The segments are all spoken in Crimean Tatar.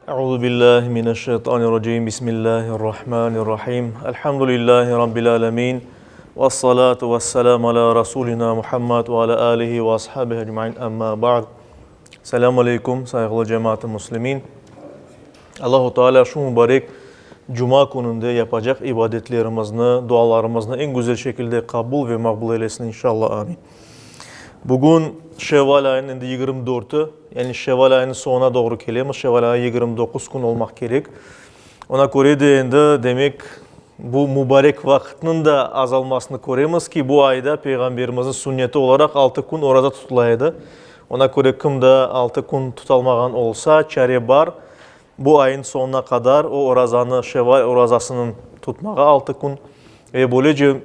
Euzu billahi mineşşeytanirracim. Bismillahirrahmanirrahim. Elhamdülillahi rabbil alamin. Vessalatu vesselamu ala rasulina Muhammed ve ala alihi ve ashabihi ecmain. Amma ba'd. Selamu aleykum, sayğılı cemaat-ı muslimin. Allahu Teala şu mübarek cuma kününde yapacaq ibadetlerimizni, dualarımıznı eñ güzel şekilde qabul ve maqbul eylesin inşallah. Amin. Bugün şevval ayınıñ endi 24-ü, yani şevval ayınıñ soñuna doğru kelemiz. Şevval ayı 29 kün olmaq kerek. Ona köre de endi, demek, bu mübarek vaqıtnıñ da azalmasını köremiz ki, bu ayda Peyğamberimizniñ sünneti olaraq altı kün oraza tutula edi. Ona köre kim da altı kün tutalmağan olsa, çare bar, bu ayın soñuna qadar o orazanı, şevval orazasınıñ tutmağa altı kün ve böylece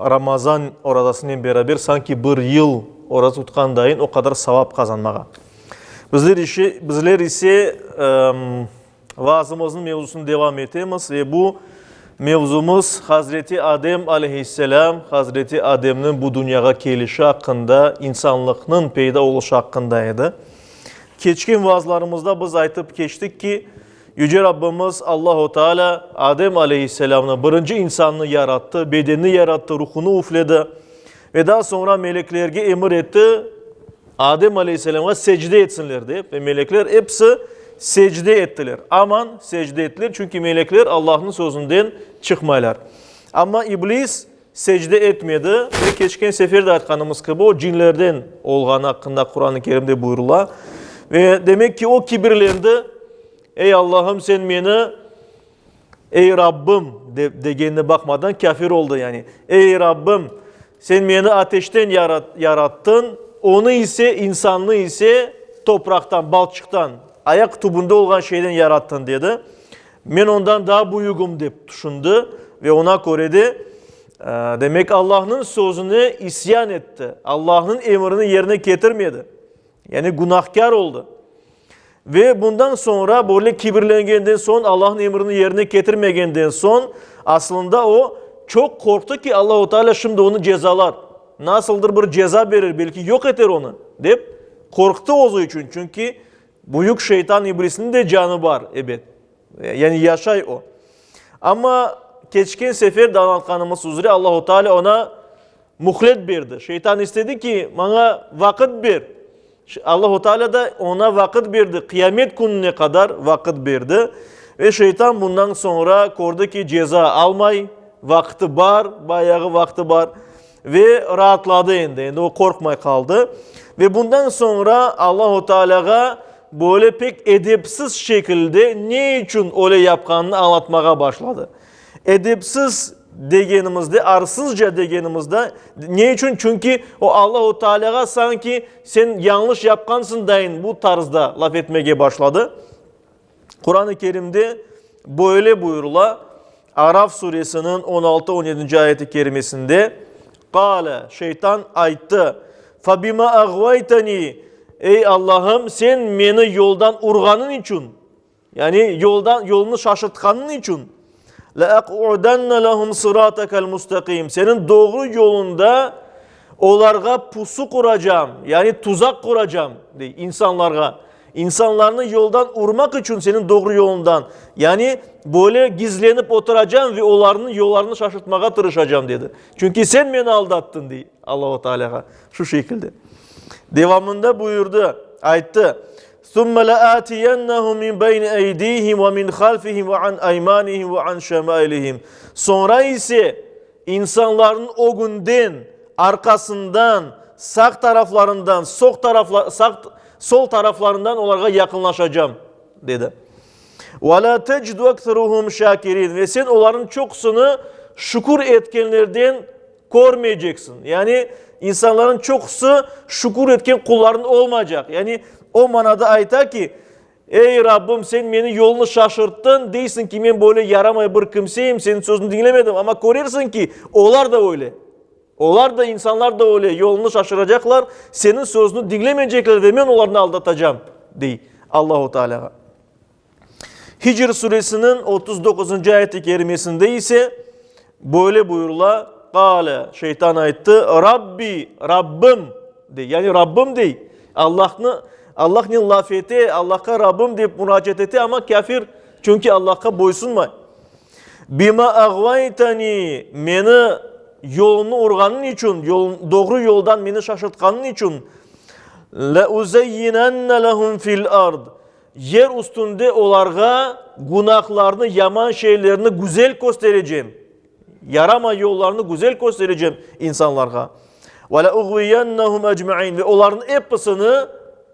Ramazan orazasınen beraber sanki bir yıl oraza tutqan dayın o qadar savap qazanmağa. Bizler işe, bizler ise vaazımıznıñ mevzusını devam etemiz ve bu mevzumız Hazreti Adem aleyhisselâm, Hazreti Ademniñ bu dünyağa kelişi aqqında, insanlıqnıñ peyda oluşı aqqında edi. Keçken vaazlarımızda biz aytıp keçtik ki, Yüce Rabbimiz Allahu Teala Adem aleyhisselâmnı, birinci insannı yarattı, bedenini yarattı, ruhunı üfledi ve daa soñra meleklerge emir etti, Adem aleyhisselâmğa secde etsinler dep, ve melekler episi secde ettiler. Aman secde ettiler, çünki melekler Allahnıñ sözünden çıqmaylar. Amma İblis secde etmedi ve keçken sefer de aytqanımız kibi, o cinlerden olğanı aqqında Quran-ı Kerimde buyurıla. Ve demek ki, o kibirlendi, Ey Allahım, sen meni, ey Rabbim, dep degenine baqmadan kâfir oldı yani. Ey Rabbim, sen meni ateşten yarattıñ, onı ise, insannı ise topraqtan, balçıqtan, ayaq tübünde olğan şeyden yarattıñ, dedi. Men ondan daa büyügim, dep tüşündi ve oña köre de, demek, Allahnıñ sözüne isyan etti, Allahnıñ emrini yerine ketirmedi, yani günahkâr oldı. Ve bundan soñra, böyle kibirlengenden soñ, Allahnıñ emrini yerine ketirmegenden soñ, aslında o, çoq qorqtı ki, Allahu Teala şimdi onı cezalar, nasıldır bir ceza berir, belki yoq eter onı, dep qorqtı özü içün, çünki Büyük şeytan İblisniñ de canı bar, ebet. Yani yaşay o. Amma keçken sefer de añlatqanımız üzre Allahu Teala oña muhlet berdi. Şeytan istedi ki, maña vaqıt ber. Allahu Teala da oña vaqıt berdi, qıyamet kününe qadar vaqıt berdi. Ve şeytan bundan soñra kördi ki, ceza almay, vaqtı bar, bayağı vaqtı bar. Ve raatladı endi, endi o qorqmay qaldı. Ve bundan soñra Allahu Tealâğa böyle pek edepsiz şekilde ne içün öyle yapqanını añlatmağa başladı. Edepsiz degenimizde, arsızca degenimizde, ne içün? Çünki o Allahu Tealâğa sanki sen yañlış yapqansıñ dayın bu tarzda laf etmege başladı. Quran-ı Kerimde böyle buyurıla, Araf suresiniñ on altı, on yedinci ayeti kerimesinde, Qâle, şeytan ayttı, Febimâ ağvaytenî, Ey Allahım, sen meni yoldan urğanıñ içün, yani yoldan, yolunı şaşırtqanıñ içün, leeq'udanne lehum sıratekel mustaqîm, seniñ doğru yolunda olarğa pusu quracam, yani tuzaq quracam, dey insanlarğa. İnsanlarnı yoldan urmaq içün seniñ doğru yolundan, yani böyle gizlenip oturacam ve olarnıñ yollarını şaşırtmağa tırışacam, dedi. Çünki sen meni aldattıñ, dey Allahu Tealâğa şu şekilde. Devamında buyurdı, ayttı, Sümme leatiyennehum min beyni eydihim ve min halfihim ve an aymanihim ve an şemailihim. Soñra ise İnsanlarnıñ ögünden, arqasından, sağ taraflarından, soq tarafla, sağ, sol taraflarından olarğa yaqınlaşacam, dedi. Ve lâ tecidu ekseruhum şâkirin. Ve sen olarnıñ çoqusını şükür etkenlerden körmeyceksiñ. Yani insanların çoqusı şükür etken qulların olmaycaq. Yani o manada ayta ki, Ey, Rabbim, sen meni yolnı şaşırttıñ, deysiñ ki, men böyle yaramay bir kimseyim, seniñ sözüñni diñlemedim, amma körersiñ ki, olar da öyle. Olar da, insanlar da öyle, yolnı şaşıracaqlar, seniñ sözüñni diñlemeycekler ve men olarnı aldatacam, dey Allahu Tealâğa. Hicr suresiniñ 39-ncı ayet-i kerimesinde ise böyle buyurıla, Qâle, şeytan ayttı, Rabbi, Rabbim, dey, yani Rabbim dey, Allahnı. Allahnen laf ete, Allahqa Rabbim dep muracaat ete, amma kâfir, çünki Allahqa boysunmay. Bima ağvaytani, meni yolumnı urğanıñ içün, doğru yoldan meni şaşırtqanıñ içün, leuzeyyinenne lehum fil ard, yer üstünde olarğa günahlarnı, yaman şeylerni güzel kösterecem, yaramay yollarnı güzel kösterecem insanlarğa. Ve leuğviyennehum ecmain, ve olarnıñ episini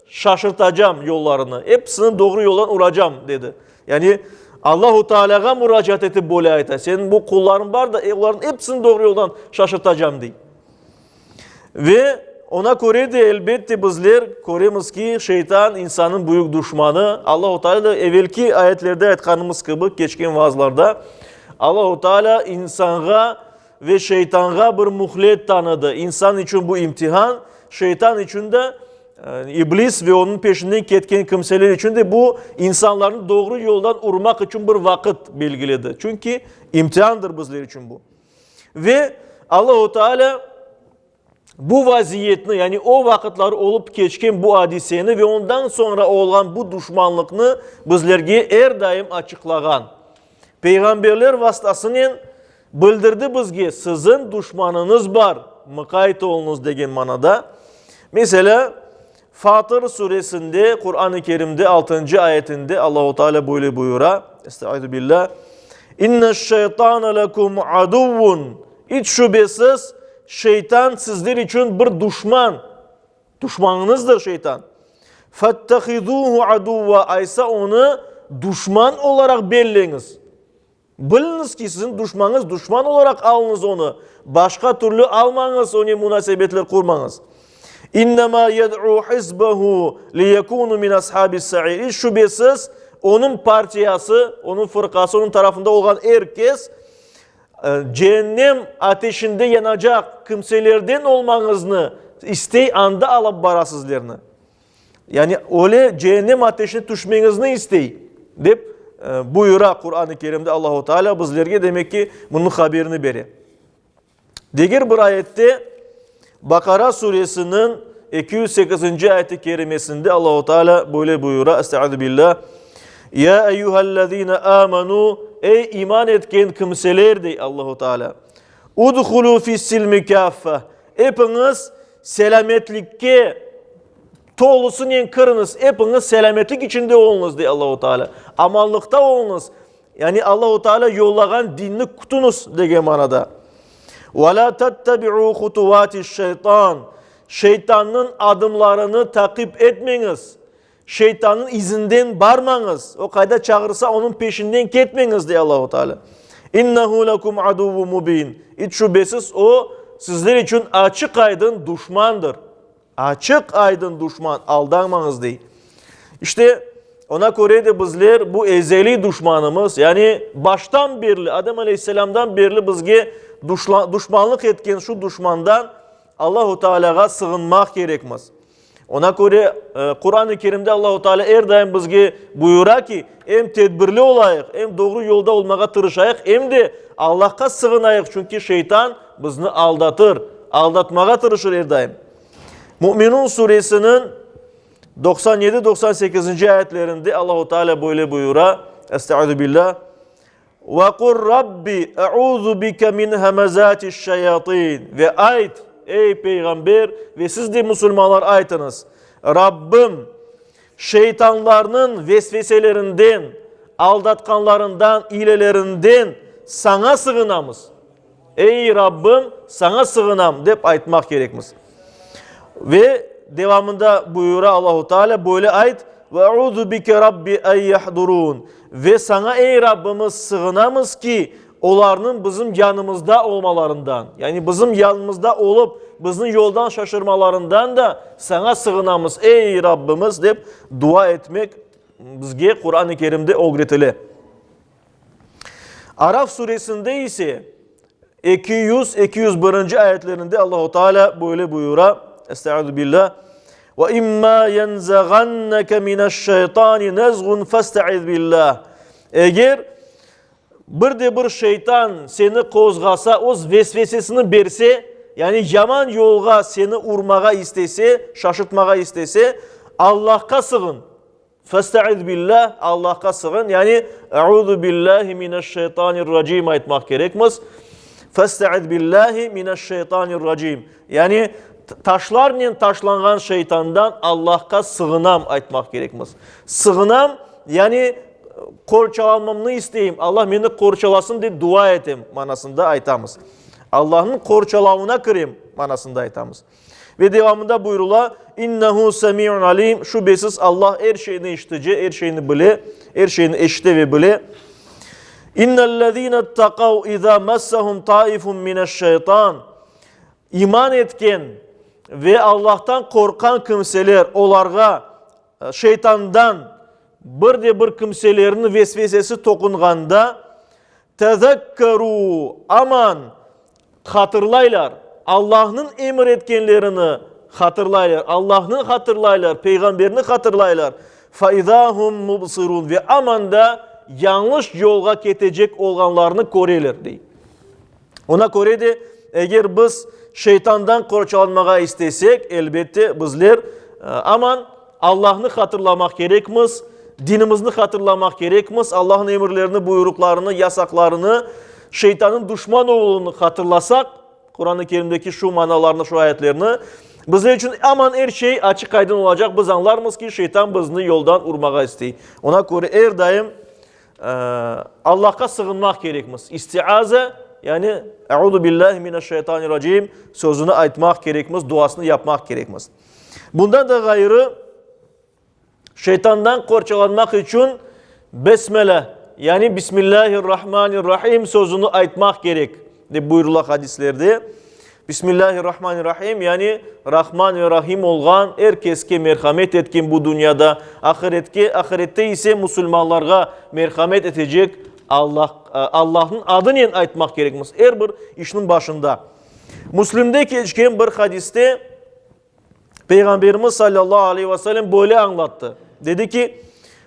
şaşırtacam yollarını, episini doğru yoldan uracam, dedi. Yani Allahu Teala'ğa muracaat etip böyle ayta, Seniñ bu qullarıñ bar da, olarnıñ episini doğru yoldan şaşırtacam, dey. Ve ona köre de, elbette, bizler köremiz ki, şeytan insannıñ büyük duşmanı. Allahu Teala da evelki ayetlerde aytqanımız kibi, keçken vaazlarda, Allahu Teala insanğa ve şeytanğa bir mühlet tanıdı. İnsan içün bu imtihan, şeytan içün de, iblis ve onıñ peşinden ketken kimseler içün de bu insanlarnı doğru yoldan urmaq içün bir vaqıt belgiledi. Çünki imtihandır bizler içün bu. Ve Allahu Teala bu vaziyetni, yani o vaqıtları olıp keçken bu adiseni ve ondan soñra olğan bu duşmanlıqnı bizlerge er daim açıqlağan. Peyğamberler vastasınen bildirdi bizge, siziñ duşmanıñız bar, mıqayt oluñız degen manada. Meselâ, Fatır suresinde, Quran-ı Kerimde altıncı ayetinde Allahu Teala böyle buyura, Estaizu billah, İnneş-şeytane lekum aduvvun, İç şübesiz, şeytan sizler içün bir duşman, duşmanıñızdır şeytan. Fettehizuhu aduvva, aysa onı duşman olaraq belleñiz. Biliñiz ki, siziñ duşmanıñız, duşman olaraq alıñız onı, başqa türlü almañız, onen munasebetler qurmañız. İnnemâ yed'û hizbehu liyekûnû min ashabis-sa'ir. İç şübesiz, onıñ partiyası, onıñ fırqası, onıñ tarafında olğan er kes, ceennem ateşinde yanacaq kimselerden olmañıznı istey, anda alıp bara sizlerni. Yani öyle ceennem ateşine tüşmeñizni istey, dep buyura Quran-ı Kerimde Allahu Teala bizlerge, demek ki, bunıñ haberini bere. Diger bir ayette Baqara suresiniñ 208-nci ayeti kerimesinde Allahu Teala böyle buyura, Estaizu billah, Ya eyyühellezine amenu, ey iman etken kimseler, dey Allahu Teala, udhulu fis-silmi kâffe, epiñiz selâmetlikke tolusınen kiriñiz, epiñiz selâmetlik içinde oluñız, dey Allahu Teala. Amanlıqta oluñız, yani Allahu Teala yollağan dinni kütüñiz degen manada. Ve lâ tettebi'û hutuvâtiş-şeytan, şeytannıñ adımlarını taqip etmeñiz, şeytannıñ izinden barmañız, o qayda çağırsa, onıñ peşinden ketmeñiz, dey Allahu Teala. İnnehu lekum aduvvun mubin, iç şübesiz o, sizler içün açıq-aydın duşmandır. Açıq-aydın duşman, aldanmañız, dey. İşte, ona köre de bizler bu ezeliy duşmanımız, yani baştan berli, Adem aleyhisselamdan berli bizge duşmanlıq etken şu duşmandan Allahu Tealâğa sığınmaq kerekmiz. Ona köre Quran-ı Kerimde Allahu Teala er daim bizge buyura ki, em tedbirli olayıq, em doğru yolda olmağa tırışayıq, em de Allahqa sığınayıq, çünki şeytan bizni aldatır, aldatmağa tırışır er daim. Müminun suresiniñ 97, 98-nci ayetlerinde Allahu Teala böyle buyura, Estaizu billah, Ve qur Rabbi e'uzu bike min hemezatiş-şeyatin. Ve ayt, ey peyğamber, ve siz de musulmanlar aytıñız, Rabbim, şeytanlarnıñ vesveselerinden, aldatqanlarından, ilelerinden Saña sığınamız. Ey, Rabbim, Saña sığınam, dep aytmaq kerekmiz. Ve devamında buyura Allahu Teala, böyle ayt, Ve e'uzu bike Rabbi en yahdurun. Ve Saña, ey, Rabbimiz, sığınamız ki, olarnıñ bizim yanımızda olmalarından, yani bizim yanımızda olıp, bizni yoldan şaşırmalarından da Saña sığınamız, ey, Rabbimiz, dep dua etmek bizge Quran-ı Kerimde ögretile. Araf suresinde ise 200, 201-nci ayetlerinde Allahu Teala böyle buyura, Estaizu billah, Ve imma yenzağanneke mineşşeytani nezğun festaiz billah. Eger bir de bir şeytan seni qozğasa, öz vesvesesini berse, yani yaman yolğa seni urmağa istese, şaşırtmağa istese, Allahqa sığın. Festaiz billah, Allahqa sığın, yani Euzu billahi mineşşeytanirracim aytmaq kerekmiz. Festaiz billahi mineşşeytanirracim. Yani taşlarnen taşlanğan şeytandan Allahqa sığınam aytmaq kerekmiz. Sığınam, yani qorçalanmamnı isteyim, Allah meni qorçalasın dep dua etem manasında aytamız. Allahnıñ qorçalavına kirem manasında aytamız. Ve devamında buyurıla, İnnehu semi'un alim, şübesiz Allah er şeyni işitici, er şeyni bile, er şeyni eşite ve bile. İnnellezine taqav iza massahum taifun mineşşeytan. İman etken ve Allahtan qorqqan kimseler olarğa şeytandan bir de bir kimselerniñ vesvesesi toqunğanda, tezekkeru, aman, hatırlaylar, Allahnıñ emir etkenlerini hatırlaylar, Allahnı hatırlaylar, Peyğamberni hatırlaylar, fe-izâ hum mubsirûn, ve aman da yañlış yolğa ketecek olğanlarını köreler, dey. Ona köre de, eger biz şeytandan qorçalanmağa istesek, elbette, bizler aman Allahnı hatırlamaq kerekmiz, dinimizni hatırlamaq kerekmiz, Allahnıñ emirlerini, buyruqlarını, yasaqlarını, şeytannıñ duşman oluvını hatırlasaq, Quran-ı Kerimdeki şu manalarnı, şu ayetlerni, bizler içün aman er şey açıq-aydın olacaq, biz añlarmız ki, şeytan bizni yoldan urmağa istey. Ona köre er daim Allahqa sığınmaq kerekmiz. İstiaze, yani Euzu billahi mineşşeytanirracim sözüni aytmaq kerekmiz, duasını yapmaq kerekmiz. Bundan da ğayrı, şeytandan qorçalanmaq içün Besmele, yani Bismillahirrahmanirrahim sözüni aytmaq kerek, dep buyurıla hadislerde. Bismillahirrahmanirrahim, yani Rahman ve Rahim olğan, er keske merhamet etken bu dünyada, ahiretke, ahirette ise musulmanlarğa merhamet etecek Allah, Allahnıñ adınen aytmaq kerekmiz er bir işniñ başında. Müslimde keçken bir hadiste Peyğamberimiz sallallahu aleyhi ve sellem böyle añlattı. Dedi ki,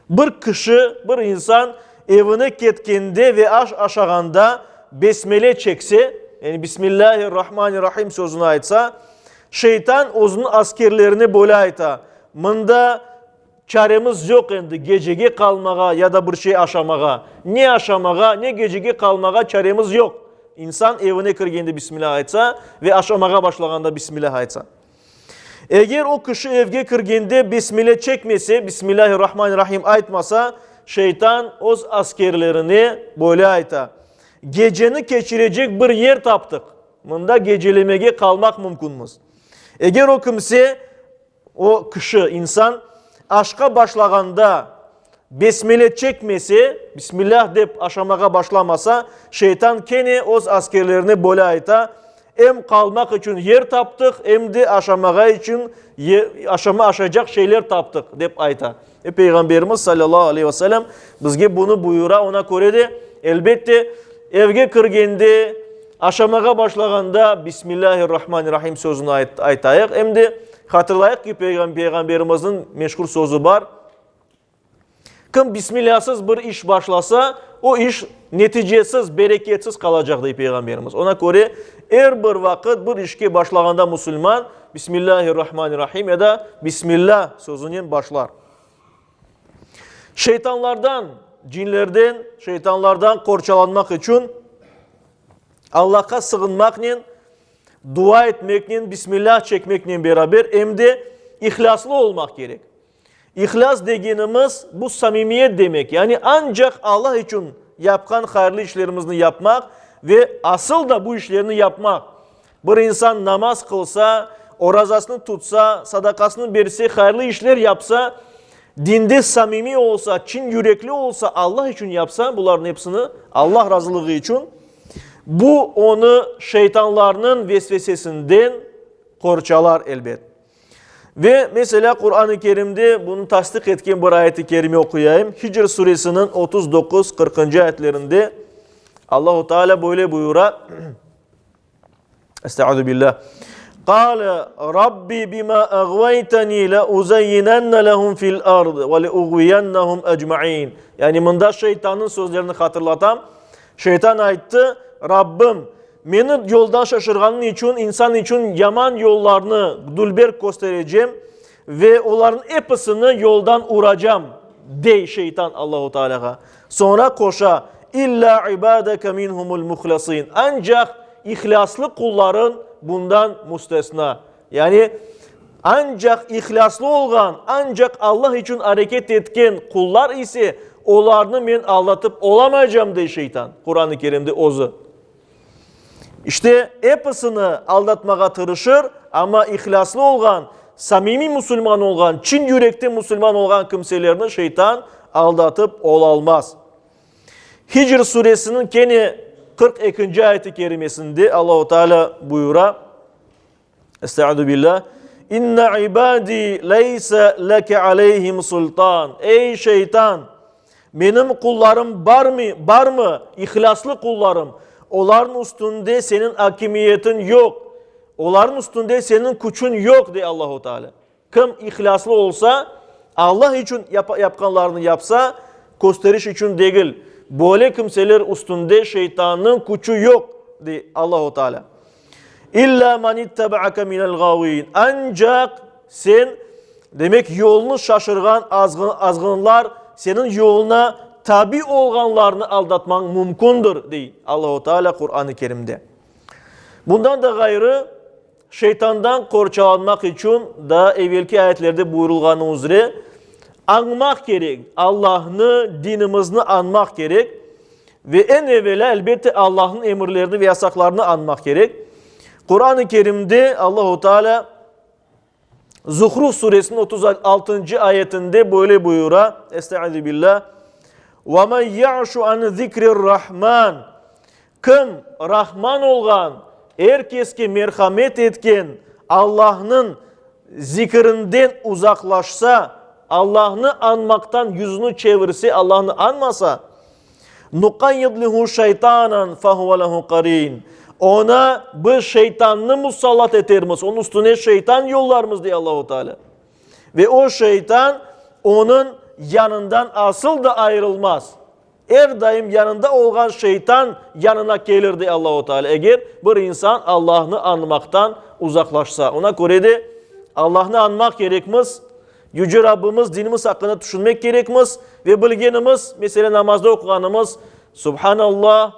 bir kişi, bir insan evine ketkende ve aş aşağanda besmele çekse, yani Bismillahirrahmanirrahim sözüni aytsa, şeytan özüniñ askerlerine böyle ayta, Mında çaremiz yoq endi gecege qalmağa ya da bir şey aşamağa. Ne aşamağa, ne gecege qalmağa çaremiz yoq. İnsan evine kirgende Bismillah aytsa ve aşamağa başlağanda Bismillah aytsa. Eger o kişi evge kirgende besmele çekmese, Bismillahirrahmanirrahim aytmasa, şeytan öz askerlerine böyle ayta, Geceni keçirecek bir yer taptıq, mında gecelemege qalmaq mümkünmiz. Eger o kimse, o kişi, insan, aşqa başlağanda besmele çekmese, Bismillah dep aşamağa başlamasa, şeytan kene öz askerlerine böyle ayta, Em qalmaq içün yer taptıq, em de aşamağa içün aşama aşaycaq şeyler taptıq, dep ayta. Ve Peyğamberimiz salâllahu aleyhi ve sellem bizge bunı buyura, ona köre de, elbette, evge kirgende, aşamağa başlağanda Bismillâhirrahmanirrahim sözüni aytayıq, em de hatırlayıq ki, Peyğamberimizniñ meşhur sözü bar, Kim bismillâsız bir iş başlasa, o iş neticesiz, bereketsiz qalacaq, dey Peyğamberimiz. Ona köre, er bir vaqıt bir işke başlağanda musulman Bismillâhirrahmanirrahim ya da Bismillâ sözünen başlar. Şeytanlardan, cinlerden, şeytanlardan qorçalanmaq içün Allahqa sığınmaqnen, dua etmeknen, Bismillâh çekmeknen beraber em de ihlâslı olmaq kerek. İhlâs degenimiz, bu samimiyet demek, yani ancaq Allah içün yapqan hayırlı işlerimizni yapmaq ve asıl da bu işlerni yapmaq. Bir insan namaz qılsa, orazasını tutsa, sadaqasını berse, hayırlı işler yapsa, dinde samimiy olsa, çin yürekli olsa, Allah içün yapsa, bularnıñ episini Allah razılığı içün, bu onı şeytanlarnıñ vesvesesinden qorçalar, elbet. Ve, meselâ, Quran-ı Kerimde bunı tasdiq etken bir ayet-i kerime oquyayım. Hicr suresiniñ 39, qırqıncı ayetlerinde Allahu Teala böyle buyura. Estaizu billah. Qale Rabbi bima ağvaytani la uzayyinenne lehum fil ard ve le uğviyennehum ecmaîn. Yani mında şeytannıñ sözlerini hatırlatam. Şeytan ayttı, Rabbim, Meni yoldan şaşırğanıñ içün, insan içün yaman yollarnı dülber kösterecem. Ve olarnıñ episini yoldan uracam, dey şeytan Allahu Tealâğa. Soñra qoşa, İllâ ibâdeke minhumul muhlasîn, ancaq ihlâslı qullarıñ bundan müstesna. Yani, ancaq ihlâslı olğan, ancaq Allah içün areket etken qullar ise, olarnı men aldatıp olamaycam, dey şeytan, Quran-ı Kerimde özü. İşte, episini aldatmağa tırışır, amma ihlâslı olğan, samimiy musulman olğan, çin yürekten musulman olğan kimselerni şeytan aldatıp olalmaz. Hicr suresiniñ kene 42-nci ayeti kerimesinde Allahu Teala buyura, Estaizu billah, İnne ibadi leyse leke aleyhim sultan. Ey şeytan, menim qullarım barmı, barmı, ihlaslı qullarım, olarnıñ üstünde seniñ akimiyetiñ yoq, olarnıñ üstünde seniñ küçüñ yoq, dey Allahu Teala. Kim ihlaslı olsa, Allah içün yapqanlarını yapsa, kösteriş içün degil, böyle kimseler üstünde şeytannıñ küçü yoq, dey Allahu Teala. İllâ men ittebe'ake minel gâvîn. Ancaq sen, demek, yolunı şaşırğan azğınlar, seniñ yoluna tabi olğanlarnı aldatmañ mümkündir, dey Allahu Teala Quran-ı Kerimde. Bundan da ğayrı, Şeytandan qorçalanmaq içün daa evelki ayetlerde buyurılğanı üzre, añmaq kerek, Allahnı, dinimizni añmaq kerek ve eñ evelâ, elbette, Allahnıñ emirlerini ve yasaqlarını añmaq kerek. Quran-ı Kerimde Allahu Teala Zuhruf suresiniñ 36-ncı ayetinde böyle buyura, Estaizu billah, Ve men ya'şu an zikrir-Rahman, Kim Rahman olğan, er keske merhamet etken Allahnıñ zikirinden uzaqlaşsa, Allahnı añmaqtan yüzüni çevirse, Allahnı añmasa, Nuqayyid lehu şeytanan fehuve lehu qarin, Oña biz şeytannı musallat etermiz, onıñ üstüne şeytan yollarmız, dey Allahu Teala. Ve o şeytan onıñ yanından asıl da ayırılmaz. Er daim yanında olğan şeytan yanına kelir, dey Allahu Teala, eger bir insan Allahnı añmaqtan uzaqlaşsa. Oña köre de Allahnı añmaq kerekmiz, Yüce Rabbimiz, dinimiz aqqında tüşünmek kerekmiz ve bilgenimiz, meselâ, namazda oquğanımız Subhanallah,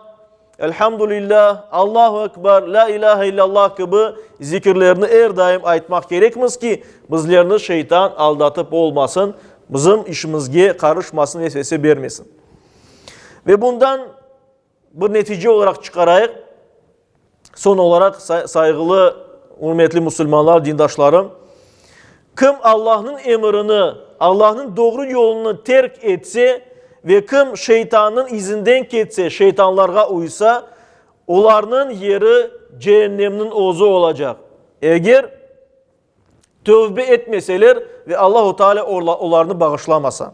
Elhamdülillah, Allahu Ekber, La ilahe illallah kibi zikirlerni er daim aytmaq kerekmiz ki, bizlerni şeytan aldatıp olmasın, bizim işimizge qarışmasın, vesvese bermesin. Ve bundan bir netice olaraq çıqarayıq, soñ olaraq, sayğılı, ürmetli musulmanlar, dindaşlarım, Kim Allahnıñ emirini, Allahnıñ doğru yolunı terk etse ve kim şeytannıñ izinden ketse, şeytanlarğa uysa, olarnıñ yeri ceennemniñ özü olacaq. Eger tövbe etmeseler ve Allahu Teala olarnı bağışlamasa.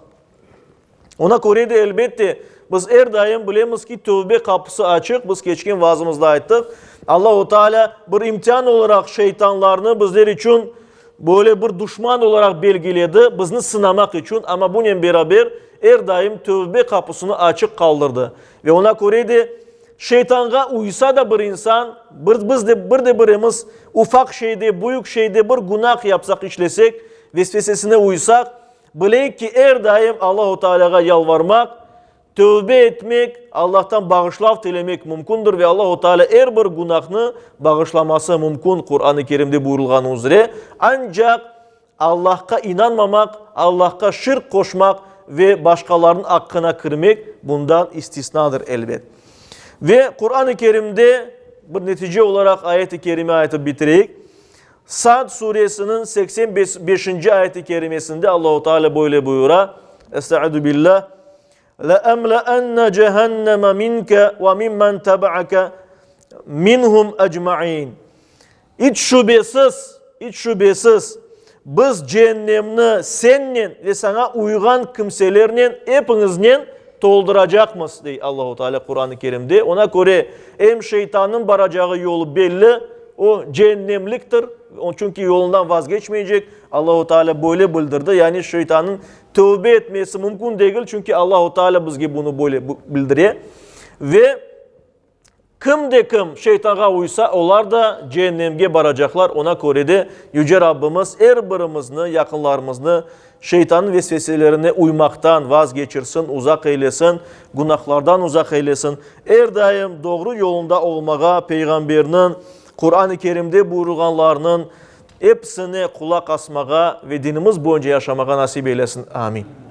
Ona köre de, elbette, biz er daim bilemiz ki, tövbe qapısı açıq, biz keçken vaazımızda ayttıq. Allahu Teala bir imtian olaraq şeytanlarnı bizler içün böyle bir duşman olaraq belgiledi, bizni sınamaq içün, amma bunen beraber er daim tövbe qapısını açıq qaldırdı. Ve ona köre de, şeytanğa uysa da bir insan, bir, biz de, bir de birimiz ufaq şeyde, büyük şeyde bir günah yapsaq, işlesek, vesvesesine uysaq, Bileyik ki, er daim Allahu Tealâğa yalvarmaq, tövbe etmek, Allahtan bağışlav tilemek mümkündir ve Allahu Tealâ er bir günahnı bağışlaması mümkün, Quran-ı Kerimde buyurılğanı üzre. Ancaq Allahqa inanmamaq, Allahqa şirk qoşmaq ve başqalarnıñ aqqına kirmek bundan istisnadır, elbet. Ve Quran-ı Kerimde bir netice olaraq ayet-i kerime aytıp bitireyik. Sad suresiniñ 85-inci ayet-i kerimesinde Allahu Teala böyle buyura, Estaizu billah, Leemleenne cehenneme minke ve mimmen tebeake minhum ecmain. İç şübesiz, iç şübesiz, biz ceennemni sennen ve saña uyğan kimselernen, epiñiznen tolduracaqmız, dey Allahu Teala Quran-ı Kerimde. Oña köre, em şeytannıñ baracağı yolu belli, O, ceennemliktir, çünki yolundan vazgeçmeycek, Allahu Teala böyle bildirdi, yani şeytannıñ tövbe etmesi mümkün degil, çünki Allahu Teala bizge bunı böyle bildire. Ve. Kim de kim şeytanğa uysa, olar da ceennemge baracaqlar. Ona köre de Yüce Rabbimiz er birimizni, yaqınlarımıznı şeytannıñ vesveselerine uymaqtan vazgeçirsin, uzaq eylesin, günahlardan uzaq eylesin. Er daim doğru yolunda olmağa, Peyğamberniñ, Quran-ı Kerimde buyurğanlarınıñ episine qulaq asmağa ve dinimiz boyunca yaşamağa nasip eylesin. Amin.